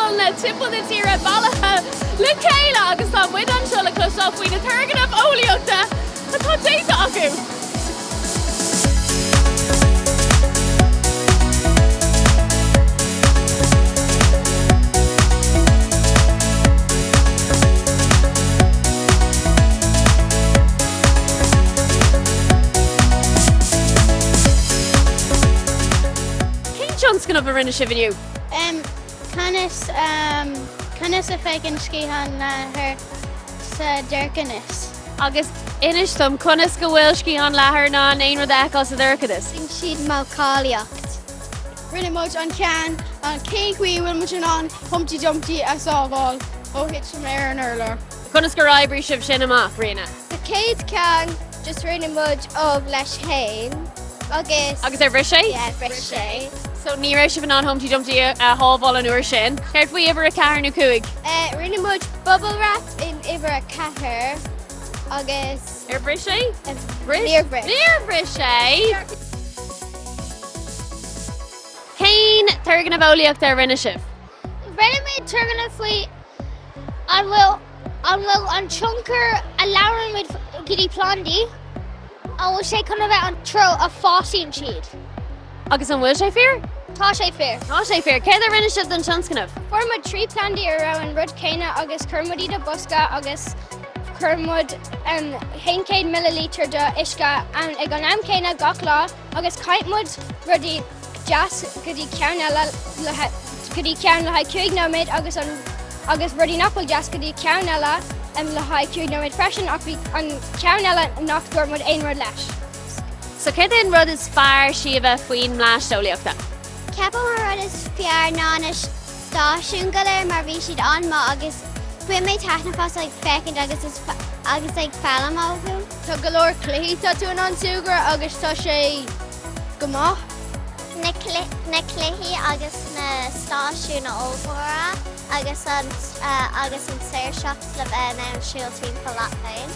scoileanna timpeall na tíre bailithe le chéile agus tá muid anseo le cloisteáil faoi na turgnaimh eolaíochta atá déanta acu. Cén tionscnamh a rinne sibh inniu? Conas conas a féachann sciathán leathair sa dorchadas? Agus inis dom conas go bhfuil sciathán leathair in ann aon rud a fheiceáil sa dorchadas? Bíonn siad modheolaíocht. Rinne muid an ceann an cén chaoi a bhfuil muid in ann Humpty Dumpty a sábháil ó thitim ar an urlár. Conas gur oibrigh sibh sin amach, Ríona? Sa chéad ceann just rinne muid ubh leis fhéin agus. Agus ar bhris sé? Yeah, bhris sé. So ní raibh sibh in ann Humpty Dumpty a shábháil an uair sin. Céard faoi uimhir 4 nó 5? Rinne muid bubble wrap in uimhir 4 agus. Ar bhris sé? Bhris. Níor bhris. Níor bhris sé! Cén turgnamh eolaíochta a rinne sibh? Rinne muid turgnamh faoi an bhfuil an bhfuil an tionchar a labhrann muid go dtí plandaí, an bhfuil sé chun a bheith an treo a fásann siad? Agus an bhfuil sé fíor? Tá sé fíor. Tá sé fíor. Céard a rinne sibh don tionscnamh? Fuair muid 3 plandaí a raibh an rud céanna agus chuir muid iad i bosca agus chuir muid 100 millilítear de uisce ann ag an am céanna gach lá agus chaith muid rudaí deas go dtí ceann eile le go dtí ceann le haghaidh 5 nóiméad agus an agus rudaí nach bhfuil deas go dtí ceann eile le haghaidh 5 nóiméad freisin ach bhí an ceann eile nach dúirt muid aon rud leis. So céard é an rud is fearr Síomha faoin mbleaist eolaíochta? Ceapaim an rud is fearr ná na stáisiúin go léir mar bhí siad an-maith agus bhain mé taitneamh as ag féachaint agus agus ag foghlaim uathu. Tá go leor cluichí tá tú in ann súgradh agus tá sé go maith. Na cluichí agus na stáisiúin ollmhóra agus an agus an saoirseacht le bheith in ann siúl timpeall leat féin.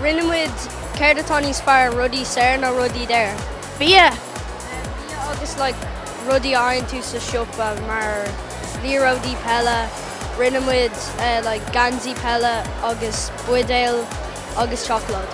Rinne muid céard atá níos fearr, rudaí saor nó rudaí daor? Bia! Bia agus like rudaí a fhaigheann tú sa siopa mar liathróidí peile, rinne muid like geansaí peile agus buidéil agus seacláid.